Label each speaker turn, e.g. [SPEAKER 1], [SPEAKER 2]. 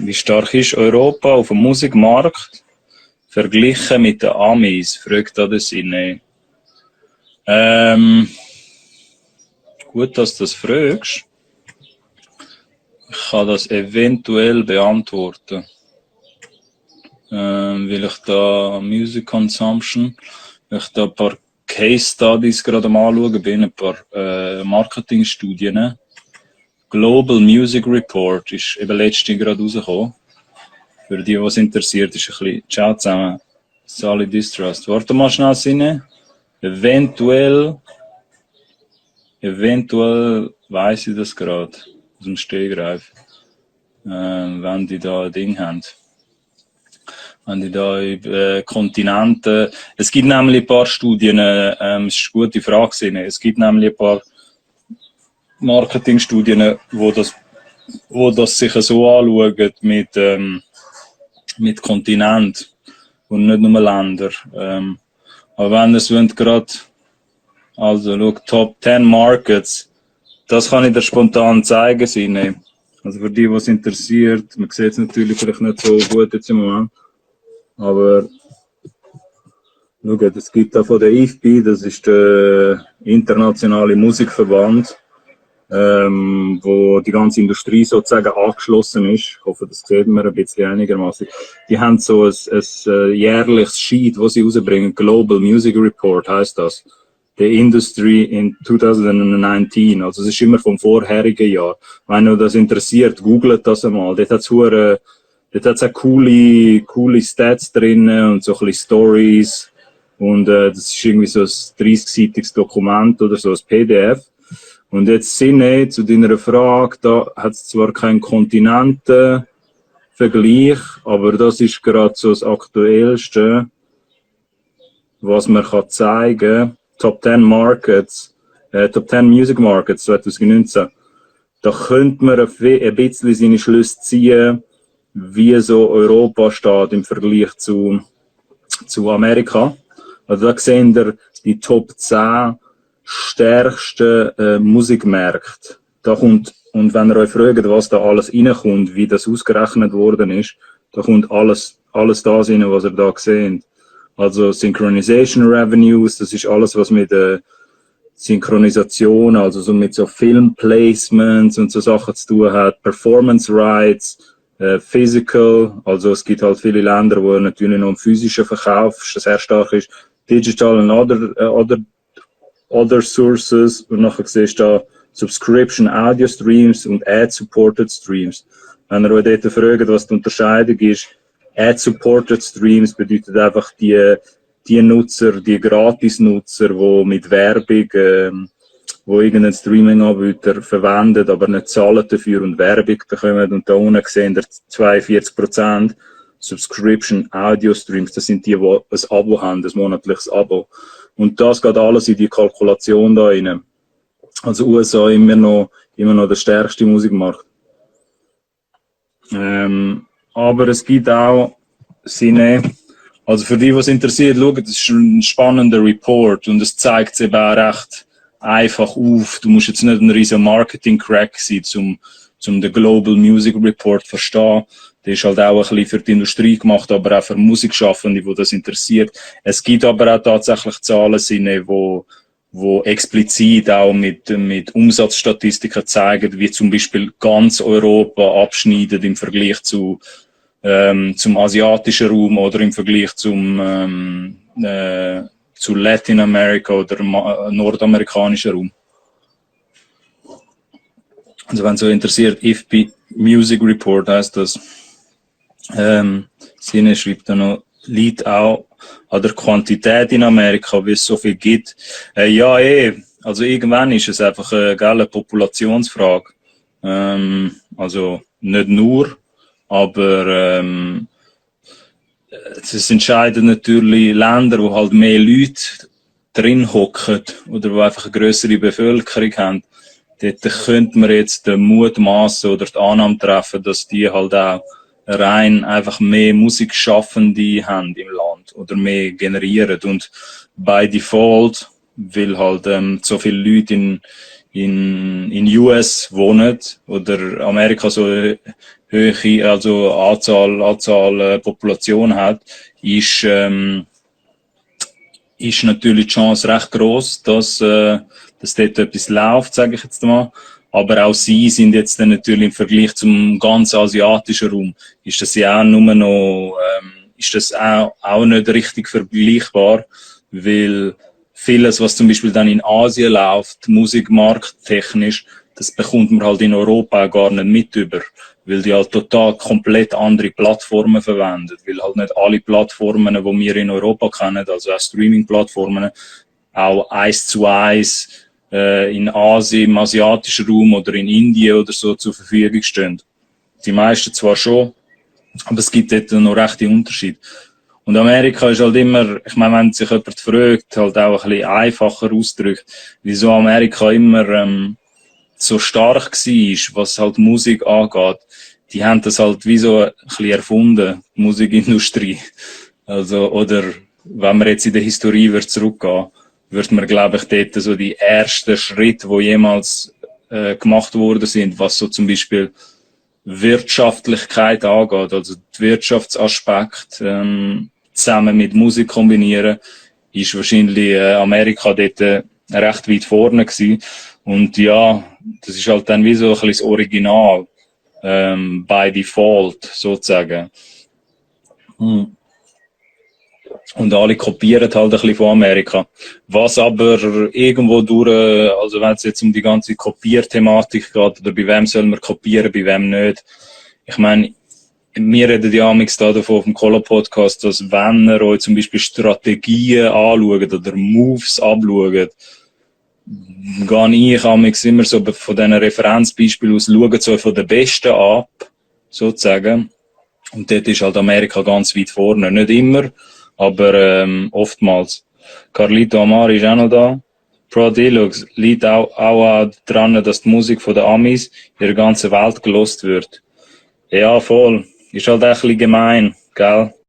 [SPEAKER 1] Wie stark ist Europa auf dem Musikmarkt verglichen mit den Amis? Fragt da der Sinne. Gut, dass du das fragst. Ich kann das eventuell beantworten. Weil ich da Music Consumption, weil ich da ein paar Case Studies gerade am anschauen bin, ein paar Marketingstudien. Global Music Report ist eben letztens gerade rausgekommen. Für die, was interessiert, ist ein bisschen ciao zusammen. Sally Distrust. Warte mal schnell, Sinne. Eventuell weiss ich das gerade aus dem Stegreif. Wenn die da ein Ding haben. Wenn die da Kontinente. Es gibt nämlich ein paar Studien, es ist eine gute Frage, Sinne. Es gibt nämlich ein paar Marketingstudien, wo das sich so anschauen mit Kontinent und nicht nur Länder. Aber wenn ihr es gerade, also schau, Top 10 Markets, das kann ich dir spontan zeigen, Sine. Also für die, was interessiert, man sieht es natürlich vielleicht nicht so gut jetzt im Moment, aber schau, es gibt da von der IFPI, das ist der internationale Musikverband, wo die ganze Industrie sozusagen angeschlossen ist. Ich hoffe, das sieht man ein bisschen einigermaßen. Die haben so ein jährliches Sheet, das sie rausbringen. Global Music Report heisst das. The Industry in 2019. Also, es ist immer vom vorherigen Jahr. Wenn euch das interessiert, googelt das einmal. Dort hat's auch coole Stats drin und so ein bisschen Stories. Und, das ist irgendwie so ein 30-seitiges Dokument oder so, ein PDF. Und jetzt Sinne zu deiner Frage, da hat es zwar keinen Kontinentenvergleich, aber das ist gerade so das Aktuellste, was man kann zeigen. Top 10 Markets, Top 10 Music Markets 2019. Da könnte man ein bisschen seine Schlüsse ziehen, wie so Europa steht im Vergleich zu Amerika. Also da sehen wir die Top 10 stärksten Musikmärkte. Und wenn ihr euch fragt, was da alles reinkommt, wie das ausgerechnet worden ist, da kommt alles das rein, was ihr da seht. Also Synchronization Revenues, das ist alles, was mit Synchronisation, also so mit so Filmplacements und so Sachen zu tun hat. Performance Rights, Physical, also es gibt halt viele Länder, wo natürlich noch im physischen Verkauf sehr stark ist. Digital and other sources, und nachher siehst du da Subscription Audio Streams und Ad-Supported Streams. Wenn ihr euch dort fragt, was die Unterscheidung ist, Ad-Supported Streams bedeutet einfach die Nutzer, die Gratis-Nutzer, die mit Werbung, wo irgendein Streaming-Anbieter verwendet, aber nicht zahlen dafür und Werbung bekommen. Und da unten sehen ihr 42% Subscription Audio Streams. Das sind die ein Abo haben, ein monatliches Abo. Und das geht alles in die Kalkulation da rein. Also USA immer noch der stärkste Musikmarkt. Aber es gibt auch also für die, was interessiert, schaut, das ist ein spannender Report und es zeigt es eben auch recht einfach auf. Du musst jetzt nicht ein riesen Marketing-Crack sein, um den Global Music Report zu verstehen. Der ist halt auch ein bisschen für die Industrie gemacht, aber auch für Musikschaffende, die das interessiert. Es gibt aber auch tatsächlich Zahlen, wo explizit auch mit Umsatzstatistiken zeigen, wie zum Beispiel ganz Europa abschneidet im Vergleich zum asiatischen Raum oder im Vergleich zu Lateinamerika oder nordamerikanischen Raum. Also wenn es so interessiert, IFPI Music Report heisst das. Sine schreibt da noch, liegt auch an der Quantität in Amerika, wie es so viel gibt. Also irgendwann ist es einfach eine Populationsfrage. Also nicht nur, aber es entscheiden natürlich Länder, wo halt mehr Leute drin hocken oder wo einfach eine grössere Bevölkerung haben. Dort könnte man jetzt den Mutmaßen oder die Annahme treffen, dass die halt auch rein einfach mehr Musikschaffende haben im Land oder mehr generieren. Und by default, weil halt so viele Leute in US wohnen oder Amerika so hohe, also Anzahl Population hat, ist natürlich die Chance recht groß, dass dort etwas läuft, sage ich jetzt mal. Aber auch sie sind jetzt dann natürlich im Vergleich zum ganz asiatischen Raum, ist das ja auch nur noch, ist das auch nicht richtig vergleichbar, weil vieles, was zum Beispiel dann in Asien läuft, musikmarkttechnisch, das bekommt man halt in Europa auch gar nicht mit über, weil die halt total komplett andere Plattformen verwenden, weil halt nicht alle Plattformen, die wir in Europa kennen, also auch Streaming-Plattformen, auch 1:1 in Asien, im asiatischen Raum oder in Indien oder so zur Verfügung stehen. Die meisten zwar schon, aber es gibt dort noch rechte Unterschiede. Und Amerika ist halt immer, ich meine, wenn sich jemand fragt, halt auch ein bisschen einfacher ausdrückt, wieso Amerika immer so stark war, was halt Musik angeht. Die haben das halt wie so ein bisschen erfunden, die Musikindustrie. Also, oder wenn man jetzt in der Historie zurückgehen, wird man, glaube ich, dort so die ersten Schritte, die jemals gemacht worden sind, was so zum Beispiel Wirtschaftlichkeit angeht, also der Wirtschaftsaspekt zusammen mit Musik kombinieren, ist wahrscheinlich Amerika dort recht weit vorne gewesen. Und ja, das ist halt dann wie so ein bisschen das Original, by default, sozusagen. Und alle kopieren halt ein bisschen von Amerika. Was aber irgendwo durch, also wenn es jetzt um die ganze Kopierthematik geht, oder bei wem soll man kopieren, bei wem nicht. Ich meine, wir reden ja amigs da davon auf dem Colo-Podcast, dass wenn ihr euch zum Beispiel Strategien anschaut oder Moves anschaut, gehe ich amigs immer so von diesen Referenzbeispielen aus, schaut es euch von den Besten ab, sozusagen. Und dort ist halt Amerika ganz weit vorne. Nicht immer, aber oftmals. Carlito Amari ist auch noch da. Pro Deluxe liegt auch daran, dass die Musik von den Amis in der ganzen Welt gelost wird. Ja, voll. Ist halt auch ein bisschen gemein, gell?